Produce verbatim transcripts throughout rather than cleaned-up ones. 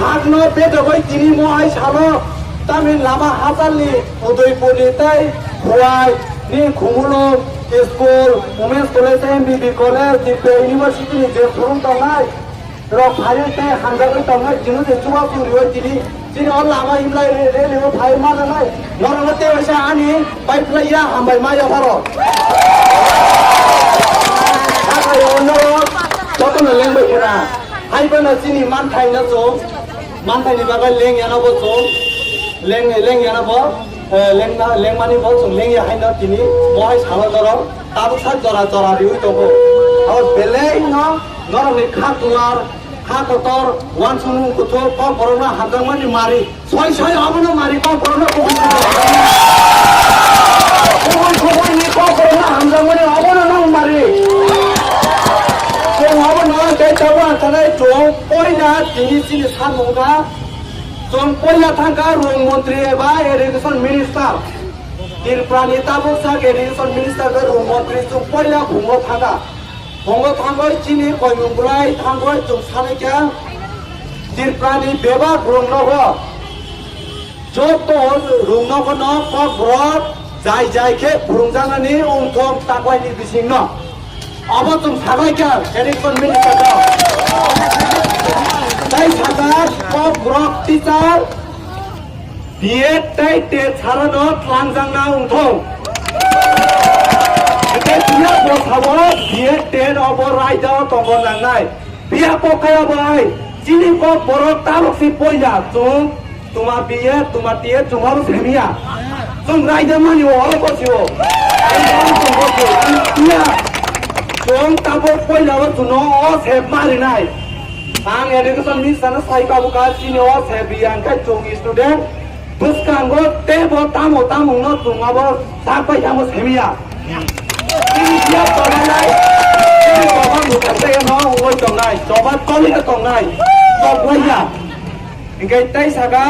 Hakno bedogoi tini mohai salo tamni lama hachalni Udaipurni tei Khuwai ni Khumulwng school, Women's College, M B B college, Tripura University ni je phurung tongnai rok phaiwi tei hamjagwi tongnai chini je chubachu riwi tini chini o lama himlai re-, rally o phai mananai norokno tei waisa ani pai phlai ya hambai ma yapharo. Hakha yapharo norok jotono lengbai khna. Hai phano chini manthai no chwng, manthai ni bagwi leng ya no bo chwng, leng, leng ya no bo, eh, leng na, leng mani bo chwng leng ya hai no tini bo hai salo norok tabuk sak jora jora riwi tongo. Abo belai no norok ni kha kular, kha kotor, uansukmung kuthuk, kok borok no hamjakmani mari. Soi soi abono mari kok borokno kubui kubui. Kubui kubui ni kok borokno hamjakmani abono nang mari. Chwng abono tei tabuk ang sanai chwng poila tini chini samung kha. Chwng poila thangkha rung montri eba education minister. Tripura ni tabuk sak education minister khe rung montri chwng poila bungo thangkha. Bongo thangoi chini koimung bulai thangoi chwng sanai kha Tripura ni bebak rung nogo. Joto rung nogo no kok borok jai jai khe phurungjaknani ungthom takwai ni bising no. Abo chwng sabai kha education minister no. Tai sakha kok borok teacher B Ed tei tet sarano tlangjakna wngthong. Tei phiya bosao B Ed tet obo raida o tongo nangnai. Phiya kokaya bai chini kok borok tabuk si poila chwng tuma B Ed tuma T Ed chwng obo semiya. Chwng raida mani o oro bosio. Phiya chwng tabuk poila o chwngno o sep marinai. Ang education minister no sai babu ka chini o se biyang kai chwng student bwskango tei bo tamo tamo no chwng abo sak bai tamo semiya. Chini biya tongnai, chini choba muchak tei no ungoi tongnai, choba toli no tongnai, tongnai ya. Hingke tei saka,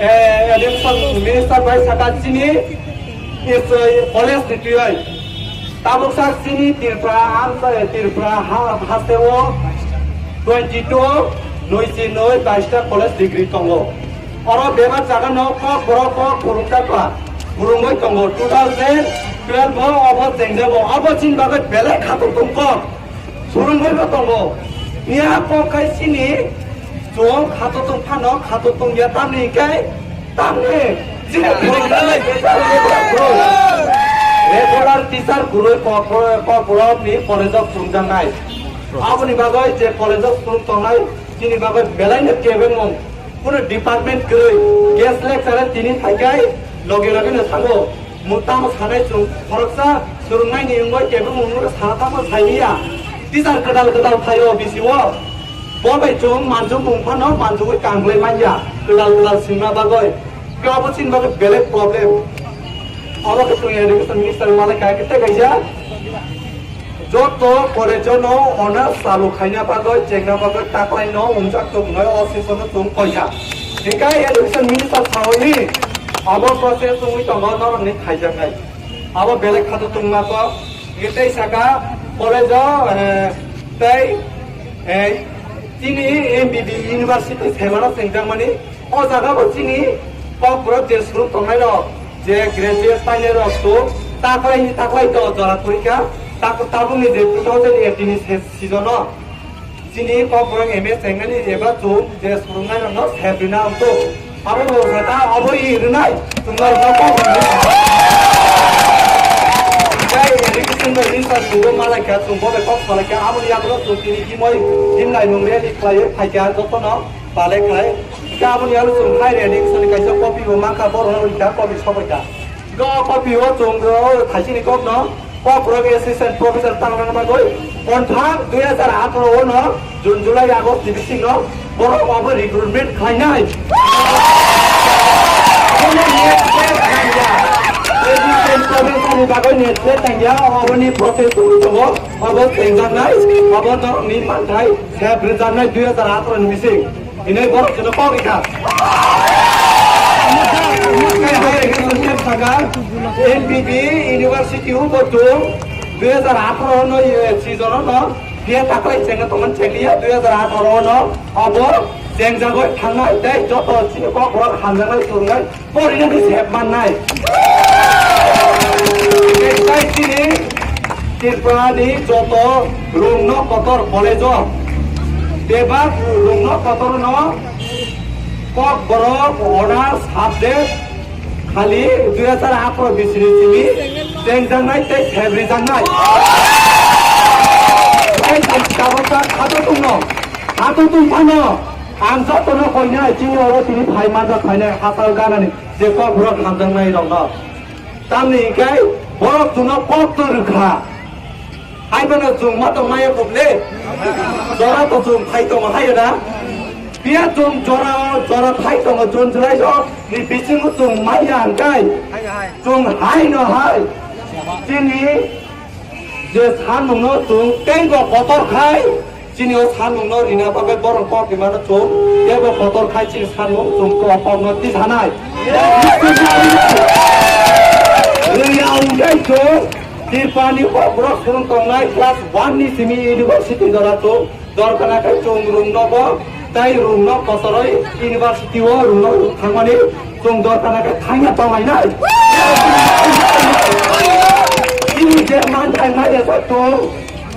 eh, education minister bai saka chini is, eh, college ni twi. Tabuk sak chini Tripura, amsa, eh, Tripura ha-, haste o twenty two, noi si noi, baista college degree tongo. Oro bebak jaga no kok borok kok phurung jakla, phurungoi tongo. Two thousand twelve o obo chengjago, obo chini bagwi belai khatung tung kok. Surungoi bo tongo. Niya kok khai sini chwng khato tong phano khato tong ya tamni kai tamni chini regular teacher gurui kok kok borok ni college o phurungjaknai. Aboni bagwi je college o phurung tongnai chini bagwi belai no kebengmung. Kunu department kwrwi, guest lecturer tini phaikai loge loge no thango. Mung tamo sanai chwng khoroksa swrwngnaini wngwi tebo mung no sana tamo sailiya. Teacher kwtal kwtal phaio bisi o. Bo bai chwng manjwk mung phano manjwgwi kanglai manya. Kwtal kwtal swngna bagwi. Kabo chini bagwi belai problem. Abo khe chwng education minister malai kha khe tei kaisa. Joto college-o no honor chalu khaina bagwi chengna bagwi taklai no umjak tongmai o session no chwng koiha. Hinkhe education minister sawi abo process wngwi tongo norokni khaijaknai. Abo belai khato tongma kok. Hinkhe tei saka college-o, eh, tei, eh, chini M B B university semano chengjakmani. O jaga bo chini kokborok je surung tongnai rok, je graduate painai rok chwng taklai ni taklai to jora kwrwi kha, tak-, tabukni je two thousand eighteen ni se-, season o chini kokborok M A chengnani eba chwng je surungnai rokno sep rina wngkuk. Abo bo jeta abo i rwnai chwng norokno kok rwnai. Tei education bai minister chwngbo malai kha, chwngbo bai kok salai kha, aboni yagulo chwng tini himoi himlai mung rally khlaiwi phai kha jotono. Balai khlai. Hingke aboni aro chwng hai ready soni kaisa copy bo mankha, borok no rikha copy sobaikha. Hingke o copy o chwng o thaisini kok no, kokborok assistant professor tangrang bagwi, konthang dui hajar atharo o no, June, July, August ni bisingo borok obo recruitment khlainai. Assistant professor ni bagwi ni tangya, oboni process tongwi tongo, obo tengjaknai, obo norokni manthai. Sep rwjaknai dui hajar atharo ni bising. Hinwi borok chwngno kok rikha. Higher education saka M B B university o bo chwng dui hajar atharo no, eh, season o no B A taklai chengna tongmani chekliya dui hajar atharo no abo Chengjagwi thangnai tei joto chini kokborok hamjaknai chwrwngnai porinani sep mannai. Tei chini Tripurani joto rungno kotor college-o bebak rungno kotorno kokborok honours subject khali dui hajar atharo bisini simi chengjaknai tei sep rijaknai. Tei tabuk kha to tongno. Hato tong phano ang jotono koinai chini oro tini phai manjak phainai hachal ganani je kokborok hamjaknai rokno. Tamni hinkhe borok chwngno kok to rwkha. Hai phano chwng ma tong maya kok le. Jora to chwng phai tongo hai na. Phiya chwng jora jora phai tongo June July o ni bisingo chwng maya hwnkhe chwng hai no hai. Chini je sanmungno chwng teibo kotor khai, chini o sanmungno rina bagwi borok kok rimano chwng teibo kotor khai chini sanmung chwng kokno tisanai. Rwya hwnkhe chwng Tripurani kokborok swrwng tongnai class one ni simi university jora chwng Dorkana khe chwng room no bo tei room no kotorwi university o room no thangmani chwng dorkana khe thangya tonglainai. Chini je manthai maya sa chwng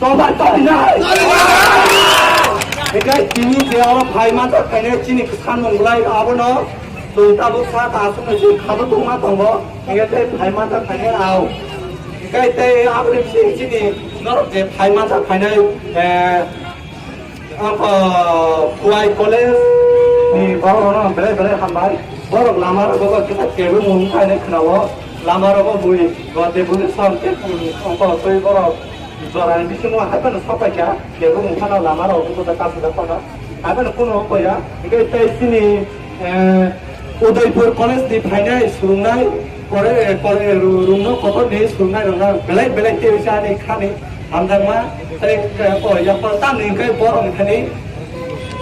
choba tonglainai. Hinkhe chini je oro phai manjak khainai chini sanmung belai abono chwng tabuk sa ta aswk no chini khabo tongma tongo. Hinkhe tei phai manjak khainai ao. Hinkhe tei aboni bising chini norok je phai manjak khainai, eh, Ang, ah, Kuwai College ni borok rok no belai belai hambai. Borok lama rogo kisa kebo mung khainai khwnao. Lama rogo bui gate bui sam te ang twi borok jora ni bisingo hai phano sok pai kha. Kebo mung khana lama rogo kisa kasu da phano. Hai phano kuno koi ya. Hinkhe tei chini, eh, Udaipur College ni phainai swrwngnai, kore, kore, ru-, rungno kotor ni swrwngnai rok belai belai tei ani khani hamjakma tei, eh, o yapal tamni hwnkhe borok ni thani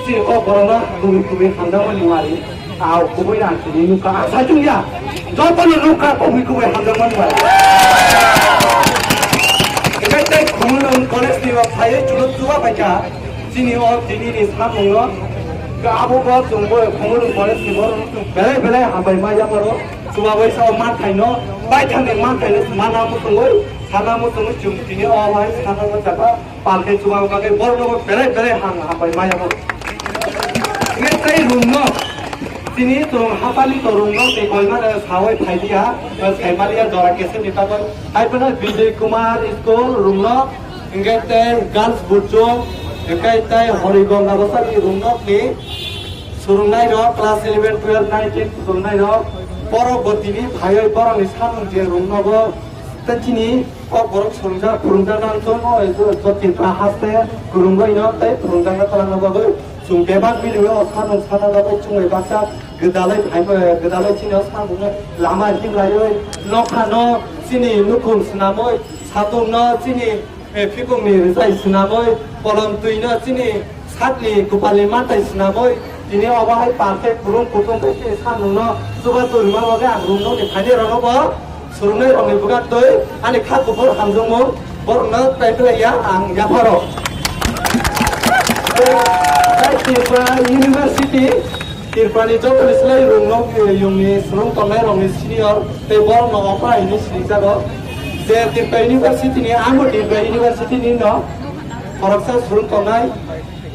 chini kok borokno kubui kubui hamjakmani wari. Ao kubui rang sini nukha, a saichung ya. Joto ni nukha kubui kubui hamjakmani wari. Hwnkhe tei Khumulwng College ni rok phaiwi chwng chuba paikha. Chini o tini ni samung no abo bo chwng bo Khumulwng College ni borok no chwng belai belai hambai ma yaparo. Chuba bai sa o manthai no, baithang ni manthai no mana muchungwi, sana muchungwi chwng tini o bai sana o chapa palke chuba bagwi borok no belai belai ham hambai ma yaparo. Nge tei room no, tini chwng hapali to room no tei koima sawi phai dia, sai mali ya jora kese ni tabok. Hai phano Vijay Kumar School room no. Hingke tei girls buchung, hingke tei Horigonga bwsakni rungno ni swrwngnairok, class eleven, twelve, nine, ten swrwngnairok, borok bo tini phaiwi borokni samung je rungnogo tei chini kokborok swrwngjak, phwrwngjak nang chwngno, Tripura haste kwrwngwi no tei phwrwngjakna twlangna bagwi chwng bebak biliwi o samung sana bagwi chwngwi baksa gwdalwi phai, gwdalwi chini o samungno lama himlaiwi nokha no chini nukhung swnamwi satung no chini Eh, phikungni rwchai swnamwi, kolom twino chini sakni kwpalni mantai swnamwi, tini obo hai pal khe kwrwng kutung khe chini samungno chubachu rwma bagwi ang rungno ni phaini rokno bo swrwngnai rokni bwkha twi ani kha kuphur hamjwkmung borokno tai phlai ya ang yapharo. Tei Tripura University Tripurani jotoni slai rungno, eh, yungni swrwng tongnai rokni senior tei borokno okra hinwi sinijago. Je Tripura University ni, ang bo Tripura University ni no khoroksa swrwng tongnai,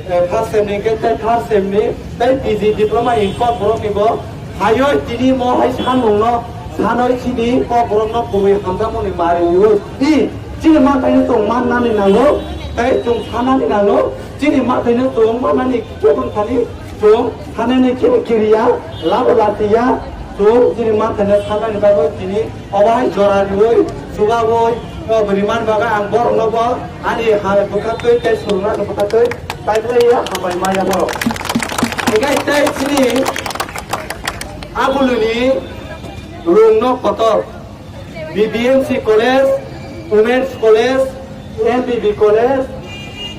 eh, first sem ni hwnkhe tei third sem ni tei P G diploma in kokborok ni bo phaiwi tini mo hai samung no sanwi chini kokborok no kubui hamjakmani mari rwi. I chini manthai no chwng mannani nango tei chwng sanani nango chini manthai no chwng mannani kebeng thani Chwng sanani khe kiriya, labo latiya, chwng chini manthai no sanani bagwi tini obo hai jora riwi, chubawi, o bwrwi man bagwi ang borokno bo ani ha bwkha twi tei swrwngna bwkha twi paiphlaiya hambai maya borok. Hinkhe tei chini abuluni rungno kotor. B B M C College, Women's College, M B B College,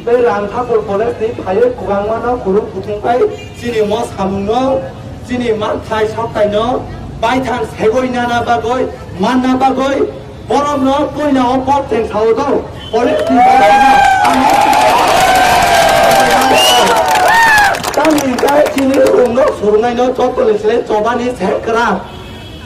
tei Rang Thakur College ni phaiwi kwbangma no kwrwng kuthum pai chini mo samung no, chini manthai sathai no baithang segwi nana bagwi, manna bagwi borok no puila o pok cheng sao do college ni baithang no. Tamni hwnkhe chini rungno surungnai no joto ni sle chobani sengkrak.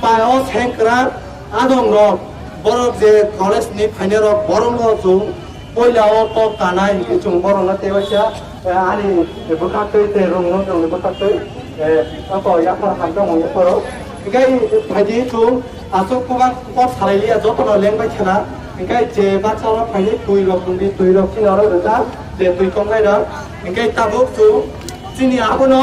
Pai o sengkrak adong rok, borok je college ni phainai rok, borok no chwng poila o kok kanai hwnkhe chwng borok no tei waisa, eh, ani bwkhak twi tei rungno chwng bwkhak twi, eh, oko yaphar hamjakmung yapharo. Hwnkhe phaidi chwng aswk kwbang kok salai liya, joto no leng bai khena. Hwnkhe je baksa o phaidi twi rok tongdi, twi rok chini oro rwjak, je twi tongnai rok. Hwnkhe tabuk chwng chini abono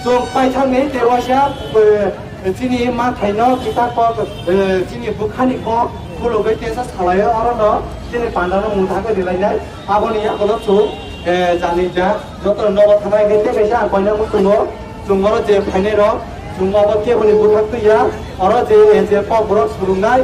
chwng paithakni tei waisa, eh, chini mathaino kita kok, eh, chini bwkhani kok khulugwi tesa salaio, orono chini pandano mungthagwi rilainai. Aboni yagulo chwng, eh, jani ja joto nogo thanai hwnkhe tei kaisa ang koina muchungo chwng oro je phainai rok chwng obo keboni bwkhak twiya, oro je, eh, je kokborok swrwngnai,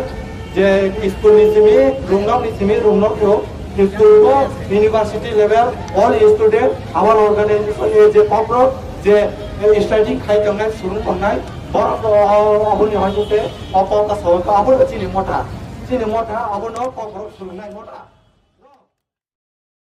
je school ni simi, rungnok ni simi, rungnok rok, school bo, university level, all student, our organization ni je kokborok, je, eh, study khai tongnai, surung tongnai, borok, oh, oh, aboni hoi se, oh, kok ka sao, abo chini motha, chini motha, abono kokborok surungnai motha.